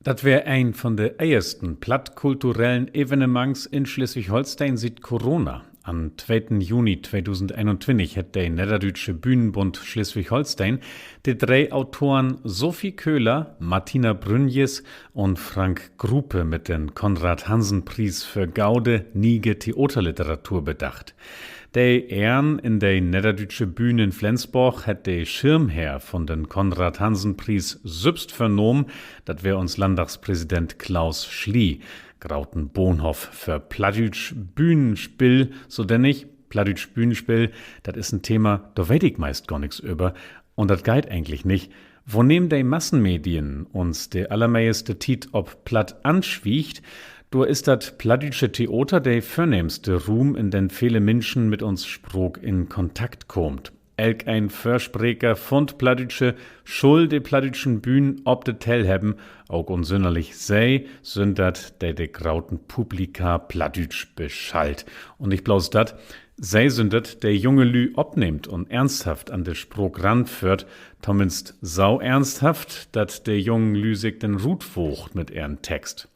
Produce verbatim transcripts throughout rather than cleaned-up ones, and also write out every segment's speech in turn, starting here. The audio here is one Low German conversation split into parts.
Dat weer een von de eersten plattkulturellen Evenements in Sleswig-Holsteen siet Corona. An'n tweten Juni tweedusendeenuntwintig hett de Nedderdüütsche Bühnenbund Sleswig-Holsteen de dree Autoren Sophie Köhler, Martina Brünjes un Frank Grupe mit den Konrad-Hansen-Pries för gaude niege Theaterliteratur bedacht. De Ehren in de Nedderdüütsche Bühn in Flensborg hett de Schirmherr von den Konrad-Hansen-Pries sülvst vörnahmen, dat weer uns Landdagspräsident Klaus Schlie. Grauten Bahnhoff för plattdüütsch Bühnenspill, so dennig. Plattdüütsch Bühnenspill, dat is en Thema, dor weet ik meist gor nix över. Un dat geiht egentlich nich. Woneem de Massenmedien uns de allermeiste Tiet op Platt answiegt, dor is dat plattdüütsche Theater de vörnehmste Ruum, in den vele Minschen mit uns Spraak in Kontakt kaamt. Elkeen Vörspreker von't Plattdüütsche schull de plattdüütschen Bühnen op de Tell hebben, ok un sünnerlich se sünd dat, de de grauten Publika Plattdüütsch beschallt. Un nich bloots dat, se sünd dat, de junge Lüüd opnehmt un eernsthaft an de Spraak ranföhrt, tominnst so eernsthaft, dat de jungen Lüüd sik denn rutwaagt mit ehren Text.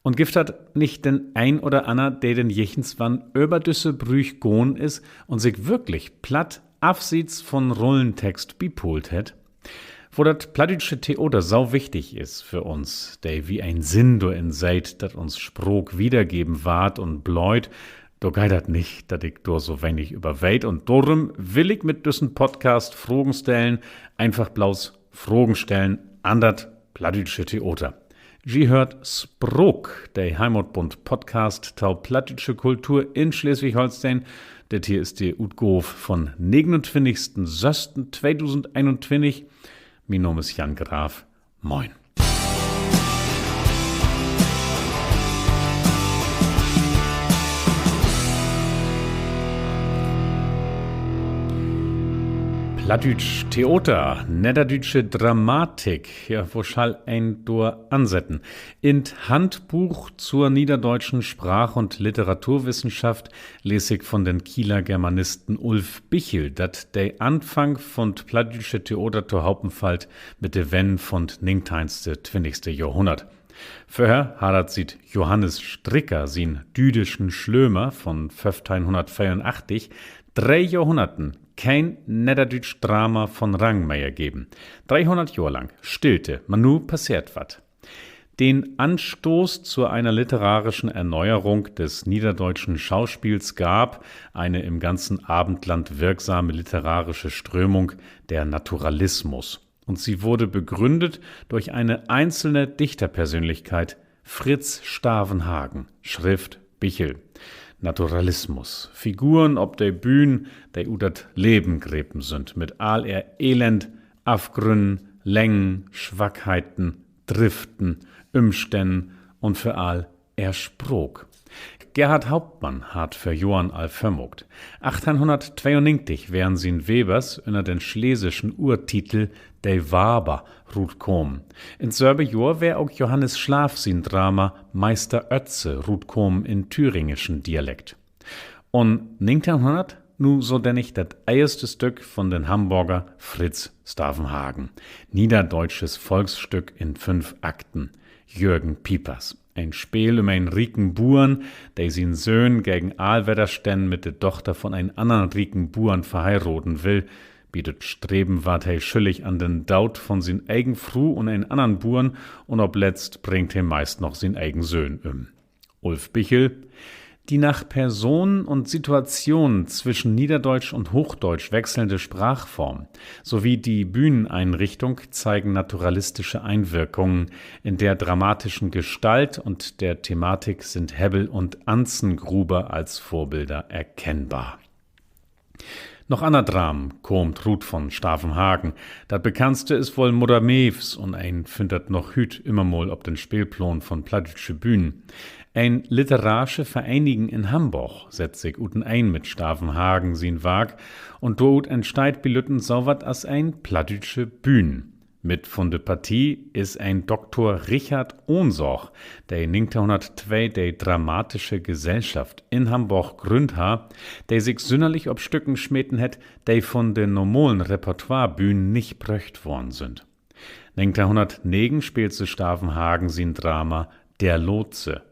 Un gifft dat nich den een oder anner, de denn jichtenswann över düsse Brüch gahn is un sik würklich Platt afsiets von Rullentext bipuult hett? Wo dat plattdüütsche Theater so wichtig is för uns, de wi en Sinn dorin seht, dat uns Spraak wiedergeven warrt un bleuht, dor geiht dat nich, dat ik dor so wenig över weet. Un dorüm will ik mit düssen Podcast Fragen stellen, eenfach bloots Fragen stellen an dat plattdüütsche Theater. Ji höört Spraak, de Heimatbund-Podcast to plattdüütsche Kultur in Sleswig-Holsteen. Dit hier is de Utgaav von negenuntwintigsten sössten tweedusendeenuntwintig. Mien Naam is Jan Graf. Moin. Plattdüütsch Theater, nedderdüütsche Dramatik. Ja, wo schall een dor ansetten? In't Handbuch zur niederdeutschen Sprach- und Literaturwissenschaft lees ik von den Kieler Germanisten Ulf Bichel, dat de Anfang von't plattdüütsche Theater tohopen fallt mit de Wenn von't negenteihnste, twintigste Johrhunnert. Vörher harr dat siet Johannes Stricker sien Düdischen Schlömer von föffteihnhunnertveerunachtzig dree Johrhunnerten keen nedderdüütsch Drama von Rang mehr geven. Dreehunnert Johr lang Stillte, man nu passeert wat. Den Anstoß zu einer literarischen Erneuerung des niederdeutschen Schauspiels gab eine im ganzen Abendland wirksame literarische Strömung, der Naturalismus. Und sie wurde begründet durch eine einzelne Dichterpersönlichkeit, Fritz Stavenhagen, schrift Bichel. Naturalismus. Figuren op de Bühn, de ut dat Leven grepen sünd, mit all ehr Elend, Afgrünnen, Längen, Swackheiten, Driften, Ümstännen un vör all ehr Spraak. Gerhart Hauptmann harr 't vör Johren al vörmaakt. Achteihnhunnerttweeunnegentig weren sien Wevers ünner den schlesischen Urtitel De Waber rutkamen. In 't sülve Johr weer ok Johannes Schlaf sien Drama Meister Ötze rutkamen in thüringischen Dialekt. Un negenteihnhunnert nu so dennig dat eerste Stück von den Hamborger Fritz Stavenhagen. Niederdeutsches Volksstück in fünf Akten. Jürgen Piepers. En Speel üm en rieken Buern, de sien Söhn gegen all Wedderstänn mit de Dochter von en annern rieken Buern verheiraden will. Bi dat Streven warrt he schüllig an den Doot von sien egen Fru un en annern Buern, un opletzt bringt he meist noch sien egen Söhn üm. Ulf Bichel. Die nach Person und Situation zwischen Niederdeutsch und Hochdeutsch wechselnde Sprachform sowie die Bühneneinrichtung zeigen naturalistische Einwirkungen. In der dramatischen Gestalt und der Thematik sind Hebbel und Anzengruber als Vorbilder erkennbar. Noch anner Dramen kaamt rut von Stavenhagen. Dat bekanntste is woll Mudder Mews, un een finnt dat noch hüüt ümmer mal op den Speelplaan von plattdüütsche Bühnen. En literarsche Vereinigen in Hamborg sett sik uteneen mit Stavenhagen sien Wark, un dorut entsteiht bilütten so wat as en plattdüütsche Bühn. Mit vun de Partie is en Doktor Richard Ohnsorg, de negenteihnhunnerttwee de Dramatische Gesellschaft in Hamborg grünnt harr, de sik sünnerlich op Stücken smeten hett, de vun de normalen Repertoirebühnen nich bröcht worrn sünd. Negenteihnhunnertnegen speelt se Stavenhagen sien Drama Der Lotse.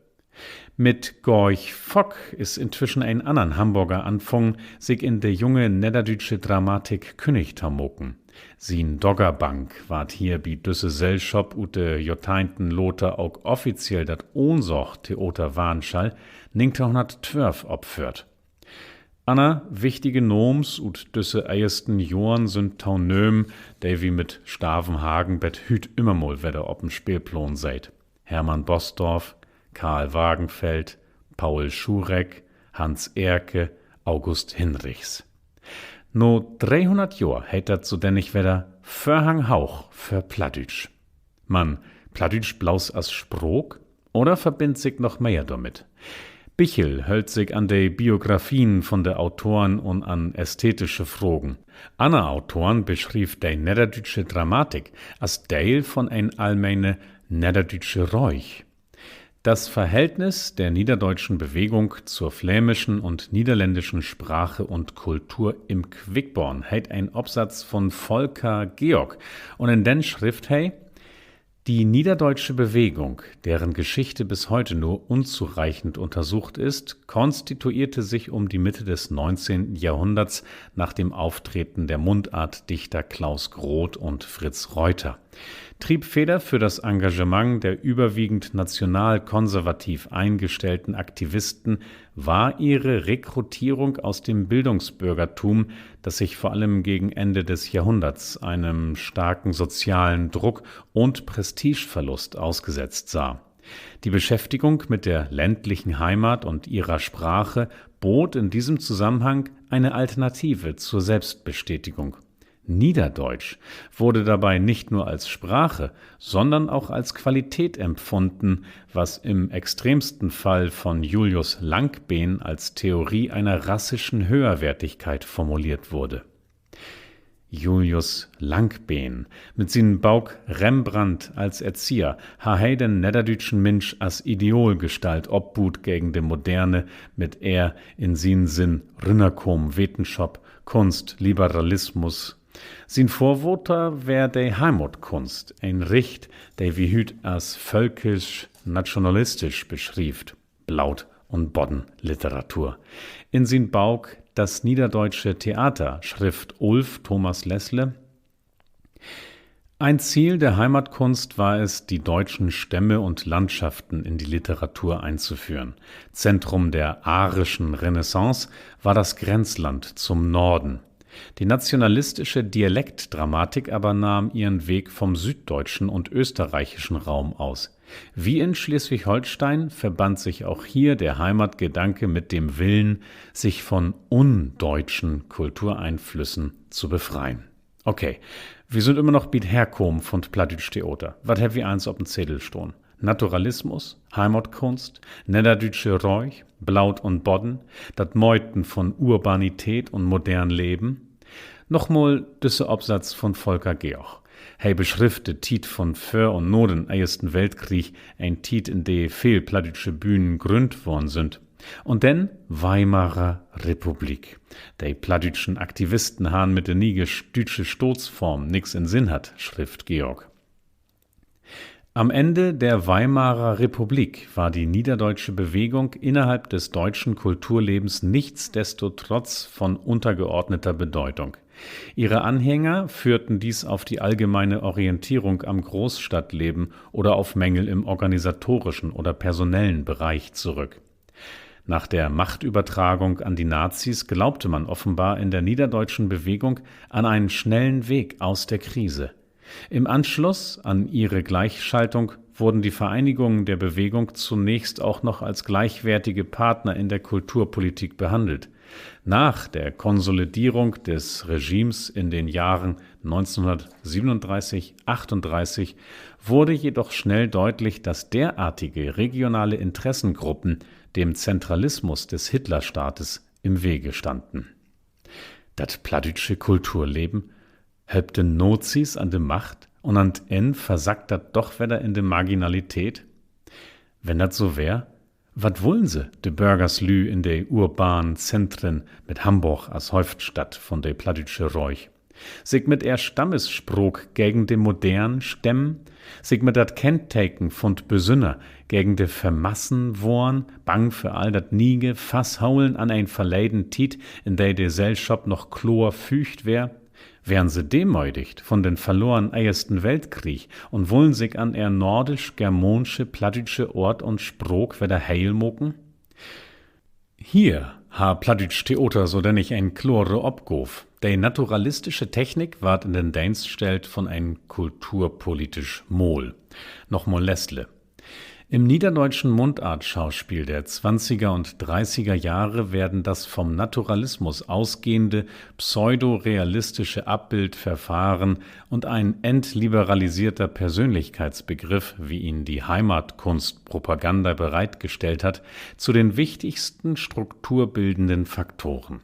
Mit Gorch Fock is intwischen en annern Hamborger anfungen, sik in de junge nedderdüütsche Dramatik künnig to maken. Sien Doggerbank warrt hier bi düsse Sellschop ut de Johrteihnten later ok offiziell dat Ohnsorg-Theater warrn schall, negenteihnhunnerttwölf opföhrt. Anner wichtige Naams ut düsse eersten Johren sünd to nömen, de wi mit Stavenhagen bet hüüt ümmer mal wedder op 'n Speelplaan seht: Hermann Boßdorf, Karl Wagenfeld, Paul Schurek, Hans Ehrke, August Hinrichs. Na dreehunnert Johr heet dat sodennig wedder: Vörhang hauch för Plattdüütsch. Man Plattdüütsch bloots as Spraak? Oder verbinnt sik noch mehr dormit? Bichel höllt sik an de Biografien von de Autoren un an ästhetische Fragen. Anner Autoren beschrievt de nedderdüütsche Dramatik as Deel von en allmene nedderdüütsche Röög. Das Verhältnis der niederdeutschen Bewegung zur flämischen und niederländischen Sprache und Kultur im Quickborn heet en Opsatz von Volker Georg. Un in den schrifft he: Die niederdeutsche Bewegung, deren Geschichte bis heute nur unzureichend untersucht ist, konstituierte sich um die Mitte des neunzehnten Jahrhunderts nach dem Auftreten der Mundartdichter Klaus Groth und Fritz Reuter. Triebfeder für das Engagement der überwiegend nationalkonservativ eingestellten Aktivisten war ihre Rekrutierung aus dem Bildungsbürgertum, das sich vor allem gegen Ende des Jahrhunderts einem starken sozialen Druck und Prestigeverlust ausgesetzt sah. Die Beschäftigung mit der ländlichen Heimat und ihrer Sprache bot in diesem Zusammenhang eine Alternative zur Selbstbestätigung. Niederdeutsch wurde dabei nicht nur als Sprache, sondern auch als Qualität empfunden, was im extremsten Fall von Julius Langbehn als Theorie einer rassischen Höherwertigkeit formuliert wurde. Julius Langbehn. Mit sien Book Rembrandt als Erzieher harr he den nedderdüütschen Minsch as Idealgestalt opbuut gegen de Moderne, mit ehr in sien Sinn rünnerkamen Wetenschop, Kunst, Liberalismus. Sien Vörwoter weer de Heimatkunst, en Richt, de wi hüüt as völkisch-nationalistisch beschrievt. Blaut- un Boddenliteratur. In sien Book Das niederdeutsche Theater schrifft Ulf Thomas Lesle: Ein Ziel der Heimatkunst war es, die deutschen Stämme und Landschaften in die Literatur einzuführen. Zentrum der arischen Renaissance war das Grenzland zum Norden. Die nationalistische Dialektdramatik aber nahm ihren Weg vom süddeutschen und österreichischen Raum aus. Wie in Schleswig-Holstein verband sich auch hier der Heimatgedanke mit dem Willen, sich von undeutschen Kultureinflüssen zu befreien. Okay, wi sünd ümmer noch bi't Herkamen vun't plattdüütsch Theater. Wat hebbt wi allens op den Zeddel stahn? Naturalismus, Heimatkunst, nedderdüütsche Röög, Blaut un Bodden, dat Möten von Urbanität un modern Leven. Nochmal düsse Opsatz von Volker Georg. He beschrifft de Tiet von vör un na den Eersten Weltkrieg, en Tiet, in de veel plattdüütsche Bühnen grünnt worrn sünd. Un denn Weimarer Republik. De plattdüütschen Aktivisten harrn mit de nee'e düütsche Staatsform nix in Sinn hatt, schrifft Georg. Am Ende der Weimarer Republik war die niederdeutsche Bewegung innerhalb des deutschen Kulturlebens nichtsdestotrotz von untergeordneter Bedeutung. Ihre Anhänger führten dies auf die allgemeine Orientierung am Großstadtleben oder auf Mängel im organisatorischen oder personellen Bereich zurück. Nach der Machtübertragung an die Nazis glaubte man offenbar in der niederdeutschen Bewegung an einen schnellen Weg aus der Krise. Im Anschluss an ihre Gleichschaltung wurden die Vereinigungen der Bewegung zunächst auch noch als gleichwertige Partner in der Kulturpolitik behandelt. Nach der Konsolidierung des Regimes in den Jahren neunzehnhundertsiebenunddreißig, achtunddreißig wurde jedoch schnell deutlich, dass derartige regionale Interessengruppen dem Zentralismus des Hitlerstaates im Wege standen. Dat plattdüütsche Kulturleven hölpt de Nazis an de Macht un an't Enn versackt dat doch wedder in de Marginalität? Wenn dat so weer, wat wullen se, de Börgerslüüd in de urbanen Zentren mit Hamborg as Hööftstadt von de plattdüütsche Röög? Sik mit ehr Stammesspraak gegen de Modern stemmen, sik mit dat Kennteken vun't Besünner gegen de Vermassen wohren, bang för all dat Niege, fastholen an en verleden Tiet, in de de Sellschop noch kloor fügt weer, weren se demödigt vun den verloren Eersten Weltkrieg un wullen sik an ehr nordisch-germaansche plattdüütsche Oort un Spraak wedder heel maken? Hier harr plattdüütsch Theater sodennig en klore Opgaav. De naturalistische Technik warrt in den Deenst stellt vun en kulturpolitisch Maal. Nochmal Lesle. Im niederdeutschen Mundartschauspiel der zwanziger und dreißiger Jahre werden das vom Naturalismus ausgehende pseudorealistische Abbildverfahren und ein entliberalisierter Persönlichkeitsbegriff, wie ihn die Heimatkunstpropaganda bereitgestellt hat, zu den wichtigsten strukturbildenden Faktoren.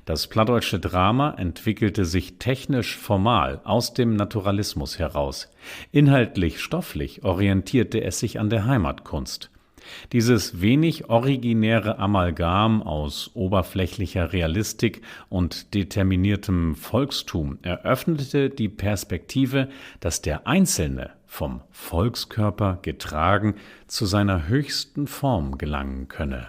Das plattdeutsche Drama entwickelte sich technisch formal aus dem Naturalismus heraus. Inhaltlich, stofflich orientierte es sich an der Heimatkunst. Dieses wenig originäre Amalgam aus oberflächlicher Realistik und determiniertem Volkstum eröffnete die Perspektive, dass der Einzelne vom Volkskörper getragen zu seiner höchsten Form gelangen könne.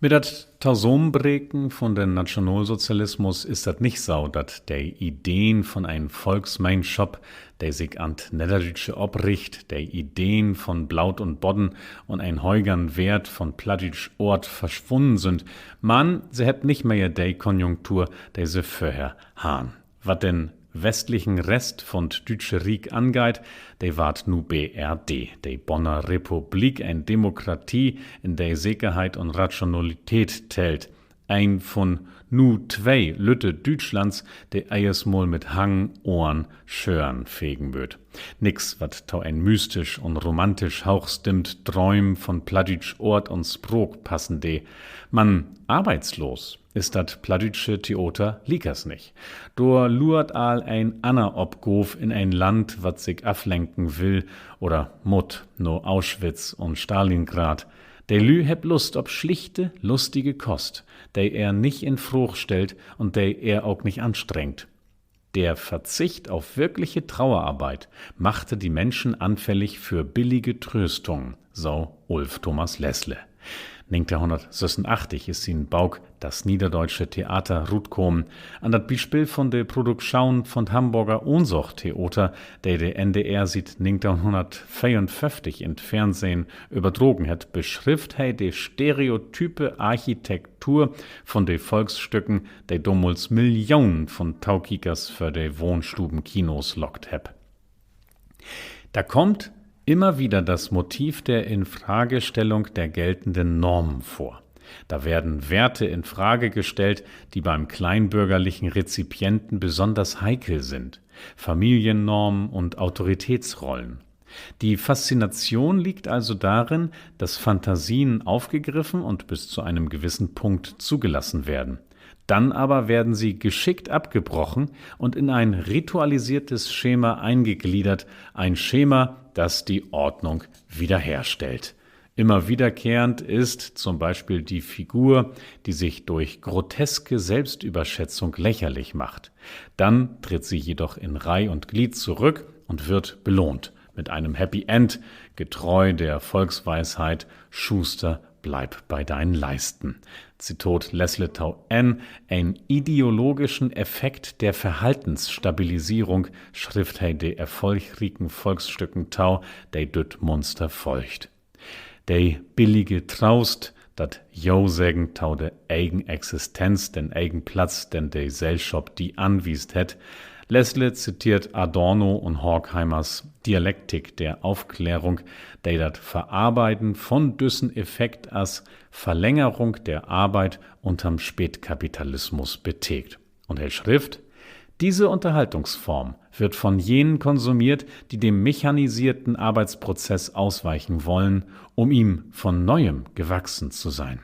Mit dat Tosamenbreken vun den Nationalsozialismus is dat nich so, dat de Ideen vun en Volksmeenschop, de sik an't Nedderdüütsche opricht, de Ideen vun Blaut un Bodden un en högern Weert vun plattdüütsch Oort verswunnen sünd, man se hebbt nich mehr de Konjunktur, de se vörher harrn. Wat den westlichen Rest vun't Düütsche Riek angeiht, de warrt nu B R D, de Bonner Republik, en Demokratie, in de Sekerheit un Rationalität tellt. Een vun nu twee lütte Düütschlands, de eerstmal mit hangen Ohren Schören fegen mööt. Nix, wat to en mystisch un romantisch hoochstimmt Dreem vun plattdüütsch Oort un Spraak passen dee. Man arbeitslos is dat plattdüütsche Theater liekers nich. Dor luert al en anner Opgaav in en Land, wat sik aflenken will oder mutt na Auschwitz un Stalingrad. De Lüüd hebbt Lust op slichte, lustige Kost, de ehr nich in Fraag stellt un de ehr ok nich anstrengt. Der Verzicht auf wirkliche Trauerarbeit machte die Menschen anfällig für billige Tröstungen, so Ulf Thomas Lesle. Negenteihnhunnertsössunachtzig is sien Book Das niederdeutsche Theater rutkamen. An dat Bispeel vun de Produktion vun't Hamborger Ohnsorg-Theater, de de N D R siet negenteihnhunnertveerunföfftig in't Fernsehn överdragen hett, beschrifft he de stereotype Architektur vun de Volksstücken, de domals Millionen vun Tokiekers vör de Wahnstuvenkinos lockt hebbt. Da kommt immer wieder das Motiv der Infragestellung der geltenden Normen vor. Da werden Werte in Frage gestellt, die beim kleinbürgerlichen Rezipienten besonders heikel sind. Familiennormen und Autoritätsrollen. Die Faszination liegt also darin, dass Fantasien aufgegriffen und bis zu einem gewissen Punkt zugelassen werden. Dann aber werden sie geschickt abgebrochen und in ein ritualisiertes Schema eingegliedert, ein Schema, das die Ordnung wiederherstellt. Immer wiederkehrend ist zum Beispiel die Figur, die sich durch groteske Selbstüberschätzung lächerlich macht. Dann tritt sie jedoch in Reih und Glied zurück und wird belohnt mit einem Happy End, getreu der Volksweisheit: Schuster, bleib bei deinen Leisten. Zitat Lesle to Enn. En ideologischen Effekt der Verhaltensstabilisierung schrifft he de erfolgrieken Volksstücken to, de düt Munster folgt. De billige Troost, dat Jo-Seggen to de egen Existenz, den egen Platz, den de Sellschop di anwiest hett. Lesle ziteert Adorno un Horkheimers Dialektik der Aufklärung, de dat Verarbeiden vun düssen Effekt as Verlängerung der Arbeit unterm Spätkapitalismus betekent. Un he schrifft: Diese Unterhaltungsform wird von jenen konsumiert, die dem mechanisierten Arbeitsprozess ausweichen wollen, um ihm von neuem gewachsen zu sein.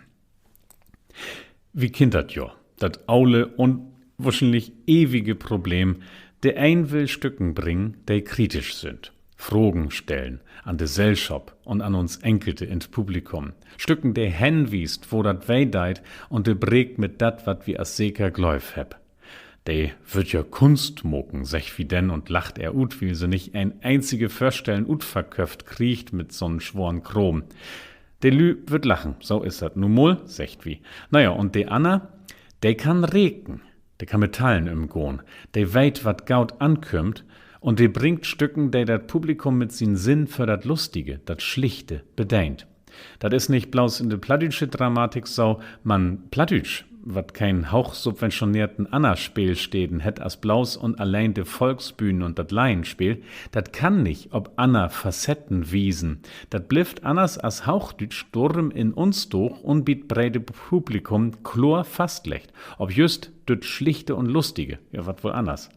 Wi kennt dat jo, dat ole un wohrschienlich ewige Problem: De een will Stücken bringen, de kritisch sünd, Fragen stellen an de Sellschop un an uns Enkelte in't Publikum, Stücken, de henwiest, wo dat weh deit, un de breekt mit dat, wat wi as seker glöövt hebbt. De wüllt ja Kunst maken, seggt wi denn un lacht ehr ut, wiel se nich en eenzige Vörstellen utverköfft kriegt mit so'n sworen Kraam. De Lüüd wüllt lachen, so is dat nu mal, seggt wi. Na ja, un de anner, de kann reken, de kann mit Tallen ümgahn, de weet, wat goot ankümmt, un de bringt Stücken, de dat Publikum mit sien Sinn för dat Lustige, dat Slichte bedeent. Dat is nich bloots in de plattdüütsche Dramatik so, man Plattdüütsch, wat keen hoochsubventioneerten anner Speelsteden hett as bloots un alleen de Volksbühn un dat Laienspeel, dat kann nich op anner Facetten wiesen. Dat blifft anners as Hoochdüütsch dorüm in uns Doog un bi't brede Publikum kloor fastleggt op jüst düt Slichte un Lustige. Ja, wat woll anners?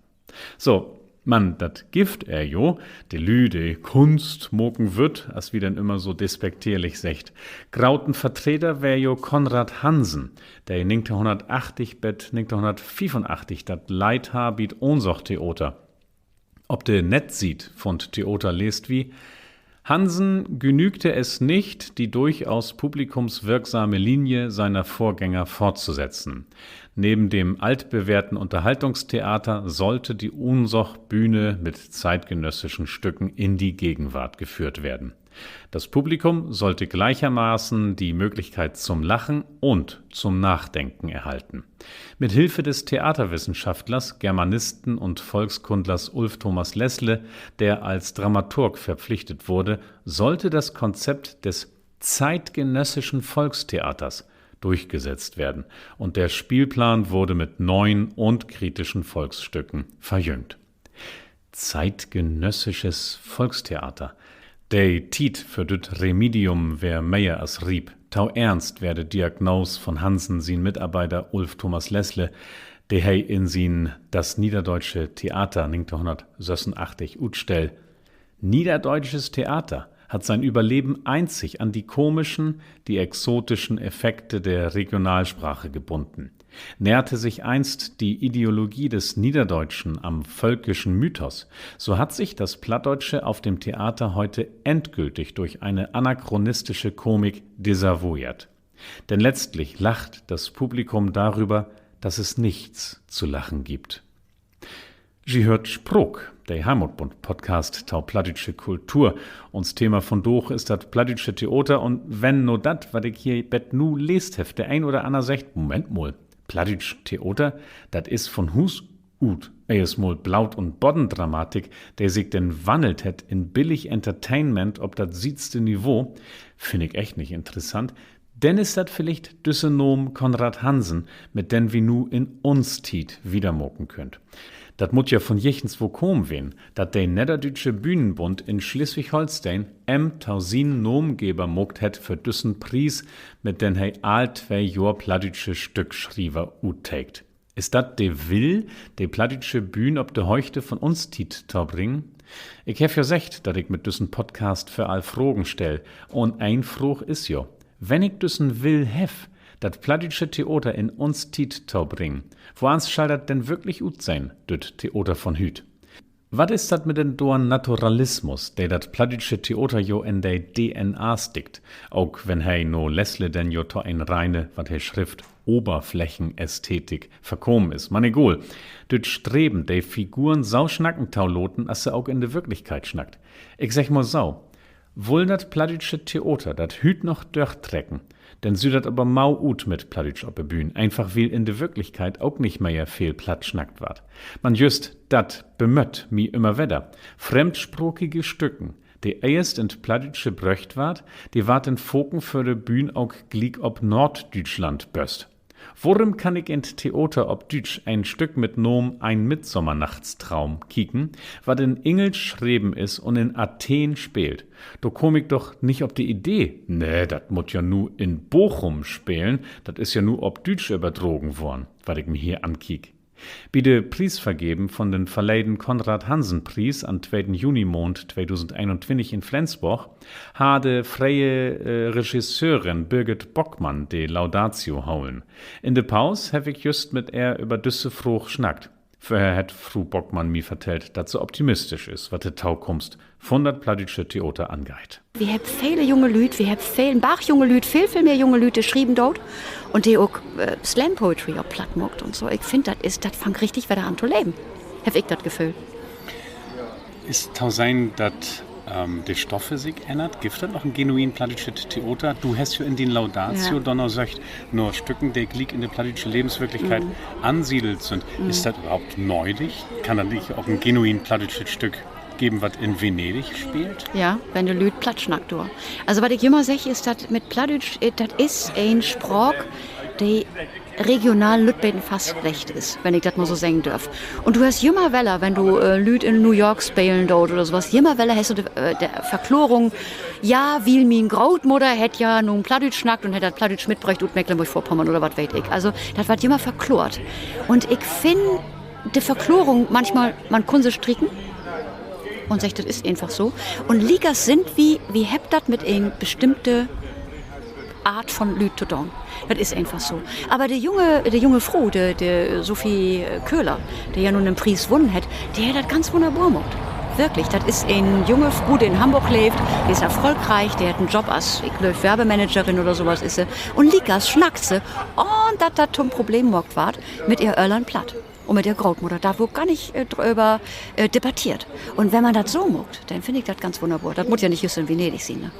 So, man dat gifft ehr jo, de Lüüd, de Kunst maken wüllt, as wi denn ümmer so despektierlich seggt. Groten Vertreder weer jo Konrad Hansen, de negenteihnhunnertachtig bet negenteihnhunnertfiefunachtig dat Leit harr bi't Ohnsorg-Theater. Op de Nettsiet vun't Theater leest wi: Hansen genügte es nicht, die durchaus publikumswirksame Linie seiner Vorgänger fortzusetzen. Neben dem altbewährten Unterhaltungstheater sollte die Ohnsorg-Bühne mit zeitgenössischen Stücken in die Gegenwart geführt werden. Das Publikum sollte gleichermaßen die Möglichkeit zum Lachen und zum Nachdenken erhalten. Mit Hilfe des Theaterwissenschaftlers, Germanisten und Volkskundlers Ulf Thomas Lesle, der als Dramaturg verpflichtet wurde, sollte das Konzept des zeitgenössischen Volkstheaters durchgesetzt werden, und der Spielplan wurde mit neuen und kritischen Volksstücken verjüngt. Zeitgenössisches Volkstheater. De Tiet för düt Remedium weer mehr as riep. To eernst weer de Diagnoos von Hansen sien Mitarbeider Ulf Thomas Lesle, de he in sien Das niederdeutsche Theater negenteihnhunnertsössunachtzig utstell: Niederdeutsches Theater hat sein Überleben einzig an die komischen, die exotischen Effekte der Regionalsprache gebunden. Nährte sich einst die Ideologie des Niederdeutschen am völkischen Mythos, so hat sich das Plattdeutsche auf dem Theater heute endgültig durch eine anachronistische Komik desavouiert. Denn letztlich lacht das Publikum darüber, dass es nichts zu lachen gibt. Ji höört Spraak, de Heimatbund-Podcast to plattdüütsche Kultur. Uns Thema vundaag is dat plattdüütsche Theater, un wenn na dat, wat ik hier bet nu leest heff, de een oder anner seggt: Moment mal, plattdüütsch Theater, dat is von Huus ut eerstmal Bloot- un Boddendramatik, de sik denn wannelt hett in billig Entertainment op dat siedste Niveau, finn ik echt nich interessant, denn is dat villicht düsse Naam Konrad Hansen, mit den wi nu in uns Tiet wiedermaken köönt. Dat mutt ja von jichtenswo kamen ween, dat de Nedderdüütsche Bühnenbund in Sleswig-Holsteen em to sien Naamgever maakt hett för düssen Pries, mit den he all twee Johr plattdüütsche Stückschriever utteekt. Is dat de Will, de plattdüütsche Bühn op de Höchte von uns Tiet to bringen? Ik heff ja seggt, dat ik mit düssen Podcast vör all Fragen stell. Un een Fraag is jo: Wenn ik düssen Will heff, dat plattdüütsche Theater in uns Tiet to bringen, woans schall dat denn würklich utsehn, düt Theater von hüüt? Wat is dat mit den doren Naturalismus, de dat plattdüütsche Theater jo in de D N A stickt, ok wenn he na Lesle denn jo to en reine, wat he schrifft, Oberflächenästhetik verkamen is? Man egal. Düt Streven, de Figuren so snacken to laten, as se ok in de Würklichkeit snackt. Ik segg mal so: Wull dat plattdüütsche Theater dat hüüt noch dörtrecken, denn süht dat aver mau ut mit Plattdüütsch op de Bühn, eenfach wiel in de Würklichkeit ok nich mehr veel Platt snackt warrt. Man jüst dat bemött mi ümmer wedder. Fremdsprakige Stücken, de eerst in't Plattdüütsche bröcht warrt, de warrt denn faken vör de Bühn ok gliek op Noorddüütschland böst. Worüm kann ik in't Theater op Düütsch en Stück mit Naam Ein Mitsommernachtstraum kieken, wat in Engelsch schreven is un in Athen speelt? Dor kaam ik doch nich op de Idee: Nee, dat mutt ja nu in Bochum spelen, dat is ja nu op Düütsch överdragen worrn, wat ik mi hier ankiek. Bi de Priesvergeven von den verleden Konrad-Hansen-Pries an'n tweten Juni-Maand tweedusendeenuntwintig in Flensborg harr de fre'e, äh, Regisseurin Birgit Bockmann de Laudatio holen. In de Paus heff ik jüst mit ehr över düsse Fraag snackt. Vörher hett Fru Bockmann mi vertellt, dat se optimistisch is, wat de Tokunft vun dat plattdüütsche Theater angeiht. Wi hebbt vele junge Lüüd, wi hebbt velen Barg junge Lüüd, veel, veel mehr junge Lüüd, de schrieven doot un de ok Slam Poetry op Platt maakt un so. Ik finn, dat is, dat fangt richtig wedder an to leven, heff ik dat Geföhl. Is to sehn, dat de Stoffe sik ännert? Gifft dat noch en genuin plattdüütschet Theater? Du hest jo in dien Laudatio dor noch söcht na Stücken, de gliek in de plattdüütsche Levenswirklichkeit ansiedelt sünd. Is dat överhaupt nödig? Kann dat nich ok en genuin plattdüütschet Stück geven, wat in Venedig speelt? Ja, wenn de Lüüd Platt snackt dor. Also wat ik jümmer segg, is, dat mit Plattdüütsch, dat is en Spraak, de regional lütt beten fastleggt is, wenn ik dat mal so seggen dörf. Un du hest jümmer weller, wenn du Lüüd in New York spelen doot oder so wat, jümmer weller hest du de, de Verklorung: Ja, wiel mien Grootmudder hett ja nu Plattdüütsch snackt un hett dat Plattdüütsch mitbröcht ut Mecklenborg-Vörpommern oder wat weet ik. Also dat warrt jümmer verklort. Un ik finn, de Verklorung manchmal, man kunn se strieken un seggt, dat is eenfach so. Un liekers sünd wi, wi hebbt dat mit en bestimmte Art von Lüüd to doon. Dat is eenfach so. Aver de junge, de junge Fru, de, de Sophie Köhler, de ja nu en Pries wunnen hett, de hett dat ganz wunnerbor maakt. Wirklich, dat is en junge Fru, de in Hamborg leevt, de is erfolgreich, de hett en Job as, ik glööv, Werbemanagerin oder so wat is se. Un liekers snackt se, ahn dat dat to'n Problem maakt warrt, mit ehr Öllern Platt un mit ehr Grootmudder. Dor warrt gor nich dröver debatteert. Un wenn man dat so maakt, denn finn ik dat ganz wunnerbor. Dat mutt ja nich jüst in Venedig sien, ne?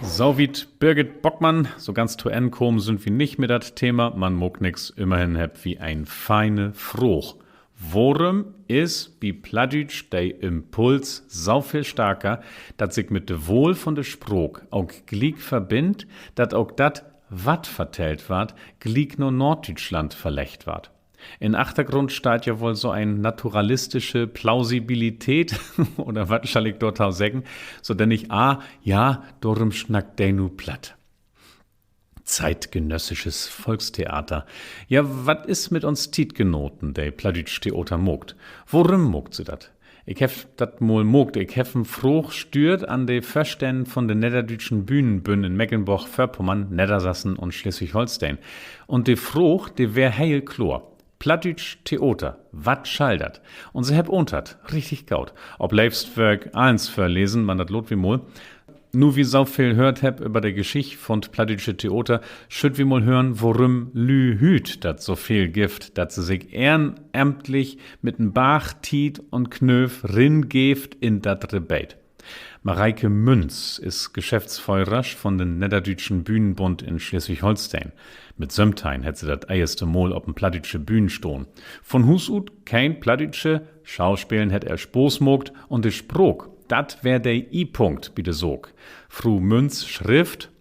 So wiet Birgit Bockmann. So ganz to Enn kamen sünd wi nich mit dat Thema, man maakt nix. Ümmerhen hebbt wi en feine Fraag: Worüm is bi Plattdüütsch de Impuls so veel starker, dat sik mit de Wahl von de Spraak ok gliek verbinnt, dat ok dat, wat vertellt warrt, gliek na Noorddüütschland verleggt warrt? In Achtergrund steiht ja woll so en naturalistische Plausibilität, oder wat schall ik dorto seggen, so dennig: Ah, ja, dorüm snackt de nu Platt. Zeitgenössisches Volkstheater. Ja, wat is mit uns Tietgenoten, de plattdüütsch Theater maakt? Worüm maakt se dat? Ik heff dat mal maakt. Ik heff en Fraag stüürt an de Vörstänn von de Nedderdüütschen Bühnenbünn in Mecklenborg-Vörpommern, Neddersassen un Sleswig-Holsteen. Un de Fraag, de weer heel kloor: Plattdüütsch Theater, wat schall dat? Un se hebbt antert, richtig goot. Op leevst wöör ik allens vörlesen, man dat laat wi mal. Nu wi so veel höört hebbt över de Geschicht vun't plattdüütsche Theater, schüllt wi mal hören, worüm Lüüd hüüt dat so veel gifft, dat se sik ehrenamtlich mit en Barg Tiet un Knööv ringeevt in dat Rebeet. Mareike Münz is Geschäftsföhrersch von den Nedderdüütschen Bühnenbund in Sleswig-Holsteen. Mit söventeihn hett se dat eerste Mal op en plattdüütsche Bühn stahn. Von Huus ut keen Plattdüütsche, Schauspelen hett ehr Spaaß maakt un de Spraak, dat weer de I-Punkt bi de Saak. Fru Münz schrifft: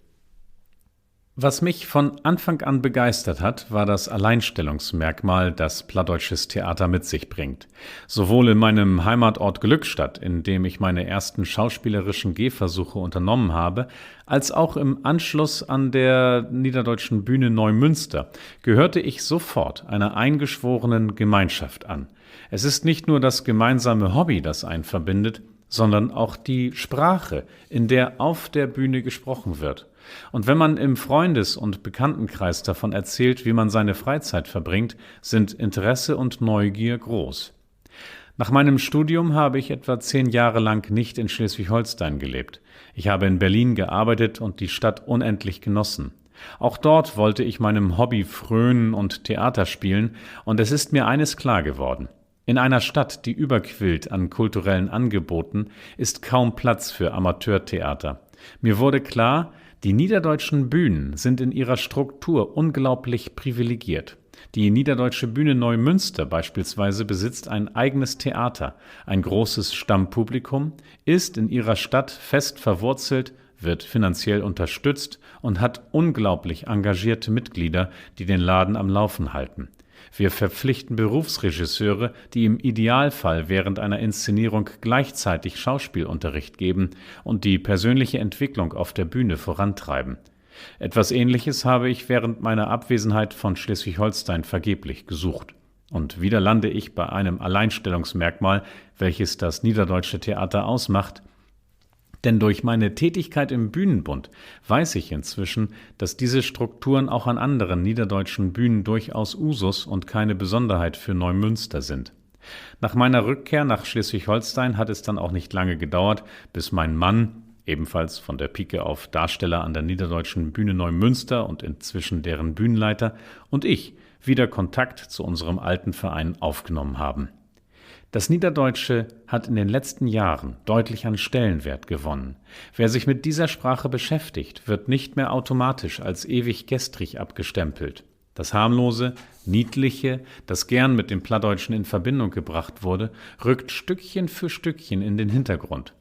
Was mich von Anfang an begeistert hat, war das Alleinstellungsmerkmal, das plattdeutsches Theater mit sich bringt. Sowohl in meinem Heimatort Glückstadt, in dem ich meine ersten schauspielerischen Gehversuche unternommen habe, als auch im Anschluss an der Niederdeutschen Bühne Neumünster gehörte ich sofort einer eingeschworenen Gemeinschaft an. Es ist nicht nur das gemeinsame Hobby, das einen verbindet, sondern auch die Sprache, in der auf der Bühne gesprochen wird. Und wenn man im Freundes- und Bekanntenkreis davon erzählt, wie man seine Freizeit verbringt, sind Interesse und Neugier groß. Nach meinem Studium habe ich etwa zehn Jahre lang nicht in Schleswig-Holstein gelebt. Ich habe in Berlin gearbeitet und die Stadt unendlich genossen. Auch dort wollte ich meinem Hobby frönen und Theater spielen, und es ist mir eines klar geworden. In einer Stadt, die überquillt an kulturellen Angeboten, ist kaum Platz für Amateurtheater. Mir wurde klar, die niederdeutschen Bühnen sind in ihrer Struktur unglaublich privilegiert. Die Niederdeutsche Bühne Neumünster beispielsweise besitzt ein eigenes Theater, ein großes Stammpublikum, ist in ihrer Stadt fest verwurzelt, wird finanziell unterstützt und hat unglaublich engagierte Mitglieder, die den Laden am Laufen halten. Wir verpflichten Berufsregisseure, die im Idealfall während einer Inszenierung gleichzeitig Schauspielunterricht geben und die persönliche Entwicklung auf der Bühne vorantreiben. Etwas Ähnliches habe ich während meiner Abwesenheit von Schleswig-Holstein vergeblich gesucht. Und wieder lande ich bei einem Alleinstellungsmerkmal, welches das niederdeutsche Theater ausmacht. Denn durch meine Tätigkeit im Bühnenbund weiß ich inzwischen, dass diese Strukturen auch an anderen niederdeutschen Bühnen durchaus Usus und keine Besonderheit für Neumünster sind. Nach meiner Rückkehr nach Schleswig-Holstein hat es dann auch nicht lange gedauert, bis mein Mann, ebenfalls von der Pike auf Darsteller an der Niederdeutschen Bühne Neumünster und inzwischen deren Bühnenleiter, und ich wieder Kontakt zu unserem alten Verein aufgenommen haben. Das Niederdeutsche hat in den letzten Jahren deutlich an Stellenwert gewonnen. Wer sich mit dieser Sprache beschäftigt, wird nicht mehr automatisch als ewig gestrig abgestempelt. Das Harmlose, Niedliche, das gern mit dem Plattdeutschen in Verbindung gebracht wurde, rückt Stückchen für Stückchen in den Hintergrund.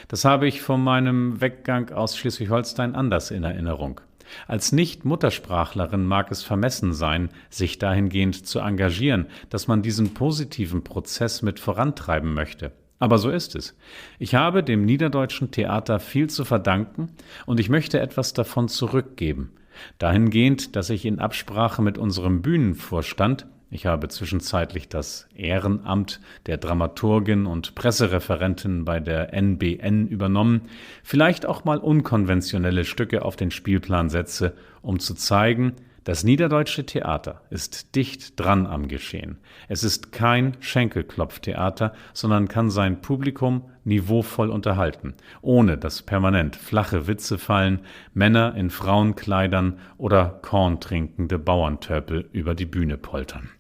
Das habe ich vor meinem Weggang aus Schleswig-Holstein anders in Erinnerung. Als Nicht-Muttersprachlerin mag es vermessen sein, sich dahingehend zu engagieren, dass man diesen positiven Prozess mit vorantreiben möchte. Aber so ist es. Ich habe dem niederdeutschen Theater viel zu verdanken und ich möchte etwas davon zurückgeben. Dahingehend, dass ich in Absprache mit unserem Bühnenvorstand, ich habe zwischenzeitlich das Ehrenamt der Dramaturgin und Pressereferentin bei der N B N übernommen, vielleicht auch mal unkonventionelle Stücke auf den Spielplan setze, um zu zeigen, das niederdeutsche Theater ist dicht dran am Geschehen. Es ist kein Schenkelklopftheater, sondern kann sein Publikum niveauvoll unterhalten, ohne dass permanent flache Witze fallen, Männer in Frauenkleidern oder korntrinkende Bauerntölpel über die Bühne poltern.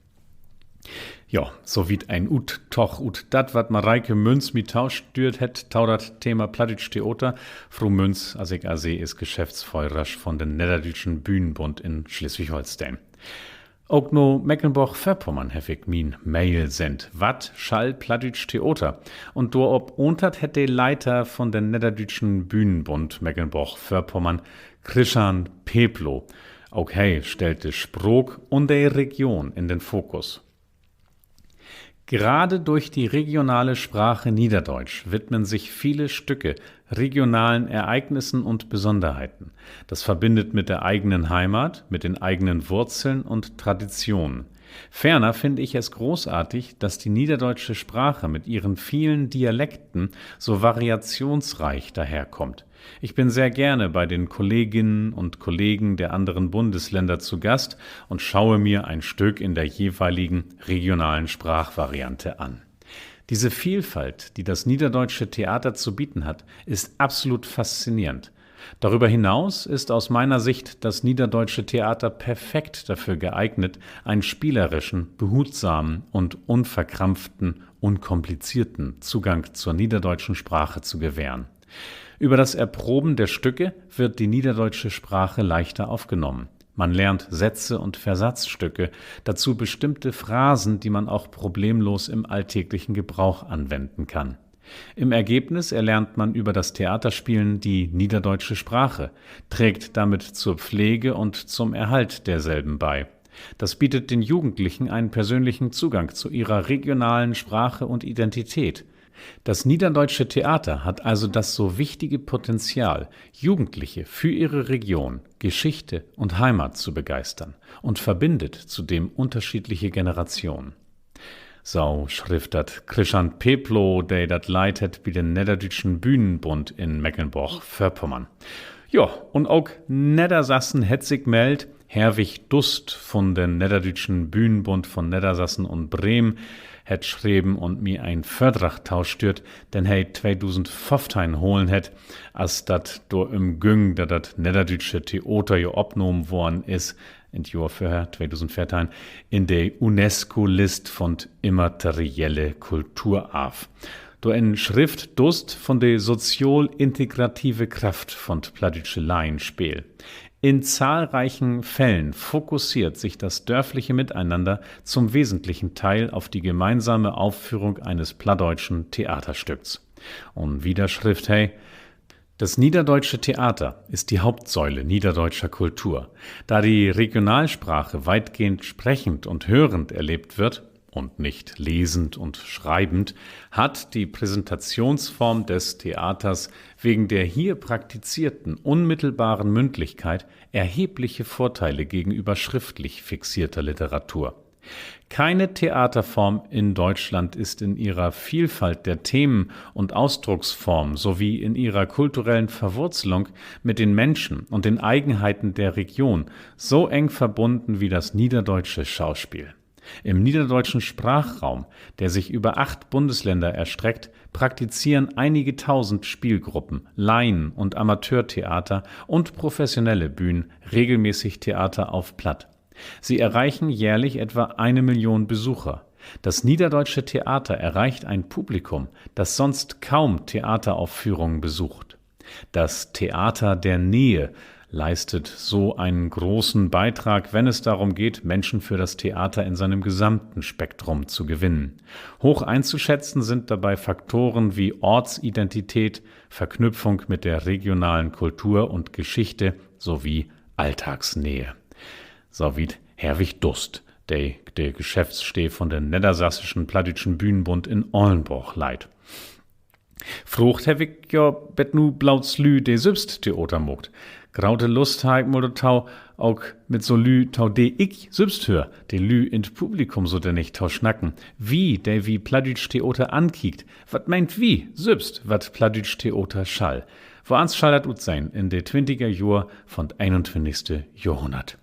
Ja, so wiet en Uttog ut dat, wat Mareike Münz mi taustüert hett, to dat Thema plattdüütsch Theater. Fru Münz, as ik ehr seh, is Geschäftsföhrersch von den Nedderdüütschen Bühnenbund in Sleswig-Holsteen. Ok na Mekelnborg-Vörpommern heff ik mien Mail sendt: Wat schall plattdüütsch Theater? Un dorop antert hett de Leiter von den Nedderdüütschen Bühnenbund Mekelnborg-Vörpommern, Krischan Peplow. Ok he stellt de Spraak un de Region in den Fokus. Gerade durch die regionale Sprache Niederdeutsch widmen sich viele Stücke regionalen Ereignissen und Besonderheiten. Das verbindet mit der eigenen Heimat, mit den eigenen Wurzeln und Traditionen. Ferner finde ich es großartig, dass die niederdeutsche Sprache mit ihren vielen Dialekten so variationsreich daherkommt. Ich bin sehr gerne bei den Kolleginnen und Kollegen der anderen Bundesländer zu Gast und schaue mir ein Stück in der jeweiligen regionalen Sprachvariante an. Diese Vielfalt, die das niederdeutsche Theater zu bieten hat, ist absolut faszinierend. Darüber hinaus ist aus meiner Sicht das niederdeutsche Theater perfekt dafür geeignet, einen spielerischen, behutsamen und unverkrampften, unkomplizierten Zugang zur niederdeutschen Sprache zu gewähren. Über das Erproben der Stücke wird die niederdeutsche Sprache leichter aufgenommen. Man lernt Sätze und Versatzstücke, dazu bestimmte Phrasen, die man auch problemlos im alltäglichen Gebrauch anwenden kann. Im Ergebnis erlernt man über das Theaterspielen die niederdeutsche Sprache, trägt damit zur Pflege und zum Erhalt derselben bei. Das bietet den Jugendlichen einen persönlichen Zugang zu ihrer regionalen Sprache und Identität. Das niederdeutsche Theater hat also das so wichtige Potenzial, Jugendliche für ihre Region, Geschichte und Heimat zu begeistern und verbindet zudem unterschiedliche Generationen. So schrifft dat Krischan Peplow, de dat Leit hett bi den Nedderdüütschen Bühnenbund in Mekelnborg-Vörpommern. Jo, un ok Neddersassen hett sik meldt. Herwig Dust vun den Nedderdüütschen Bühnenbund von Neddersassen un Bremen hett schreven un mi en Vördrag taustüert, den he tweedusendföffteihn holen hett, as dat dorüm güng, dat dat nedderdüütsche Theater jo opnahmen worrn is, in't Johr vörher, tweedusendveerteihn, in de UNESCO-List vun't immaterielle Kulturarv. Dorin schrifft Dust von de sozial-integrative Kraft vun't plattdüütsche Laienspeel. In zahlreichen Fällen fokussiert sich das dörfliche Miteinander zum wesentlichen Teil auf die gemeinsame Aufführung eines plattdeutschen Theaterstücks. Un wieder schrifft he: Das niederdeutsche Theater ist die Hauptsäule niederdeutscher Kultur. Da die Regionalsprache weitgehend sprechend und hörend erlebt wird und nicht lesend und schreibend, hat die Präsentationsform des Theaters wegen der hier praktizierten unmittelbaren Mündlichkeit erhebliche Vorteile gegenüber schriftlich fixierter Literatur. Keine Theaterform in Deutschland ist in ihrer Vielfalt der Themen und Ausdrucksform sowie in ihrer kulturellen Verwurzelung mit den Menschen und den Eigenheiten der Region so eng verbunden wie das niederdeutsche Schauspiel. Im niederdeutschen Sprachraum, der sich über acht Bundesländer erstreckt, praktizieren einige tausend Spielgruppen, Laien- und Amateurtheater und professionelle Bühnen regelmäßig Theater auf Platt. Sie erreichen jährlich etwa eine Million Besucher. Das niederdeutsche Theater erreicht ein Publikum, das sonst kaum Theateraufführungen besucht. Das Theater der Nähe leistet so einen großen Beitrag, wenn es darum geht, Menschen für das Theater in seinem gesamten Spektrum zu gewinnen. Hoch einzuschätzen sind dabei Faktoren wie Ortsidentität, Verknüpfung mit der regionalen Kultur und Geschichte sowie Alltagsnähe. So wiet Herwig Dust, de de Geschäftssteed von den Neddersassischen Plattdüütschen Bühnenbund in Ollnborg leidt. Fraagt heff ik ja bet nu bloots Lüüd, de sülvst Theater maakt. Grote Lust harr ik mal dorto, ok mit so Lüüd, to de ik sülvst höör, de Lüüd in't Publikum, so denn nich to snacken. Wi, de wi plattdüütsch Theater ankiekt, wat meent wi sülvst, wat plattdüütsch Theater schall? Woans schall dat utsehn in de twintiger Johr von't eenuntwintigste Johrhunnert?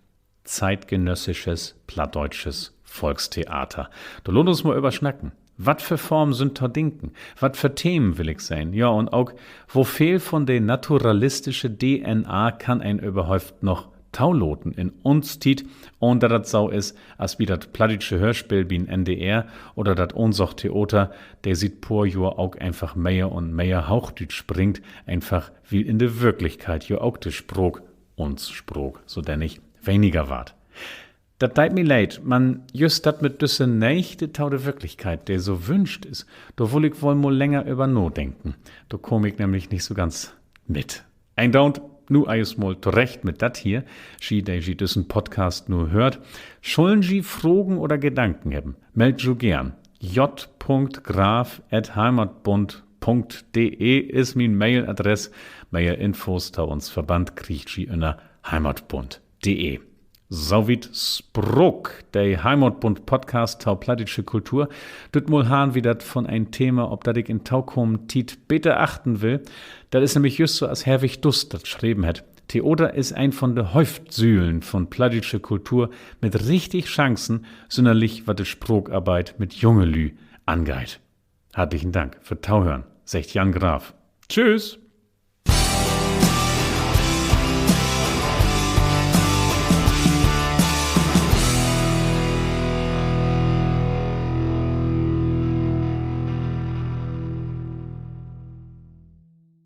Zeitgenössisches plattdeutsches Volkstheater. Dor laat uns mal över snacken. Wat för Formen sünd to denken? Wat för Themen will ik sehn? Ja, un ok, wo veel von de naturalistische D N A kann een överhaupt noch tolaten in uns Tiet, ahn dat dat so is, as bi dat plattdüütsche Höörspeel bi'n N D R oder dat Ohnsorg-Theater, de siet poor Johr ok eenfach mehr un mehr Hoochdüütsch bringt, eenfach wiel in de Wirklichkeit ja ok de Spraak, uns Spraak, so dennig weniger warrt. Dat deit mi leed, man jüst dat mit düsse Neegde to de Wirklichkeit, de so wünscht is, dor wull ik woll mal länger över nadenken. Dor kaam ik nämlich nich so ganz mit. Een Doont nu eerstmal torecht mit dat hier, ji, de ji düssen Podcast nu höört. Schullen ji Fragen oder Gedanken hebben, meldt ju geern. J Punkt Graf at heimatbund Punkt de is mien Mailadress. Mehr Infos to uns Verband kriegt ji ünner heimatbund Punkt de. So wiet Spraak, de Heimatbund-Podcast to plattdüütsche Kultur. Dütmal harrn wi dat von en Thema, op dat ik in tokamen Tiet beter achten will. Dat is nämlich jüst so, as Herwig Dust dat schreven hett: Theater is een von de Hauptsülen von plattdüütsche Kultur mit richtig Chancen, sünnerlich wat de Spraakarbeit mit junge Lüüd angeiht. Hartlichen Dank för Tohören, seggt Jan Graf. Tschüss!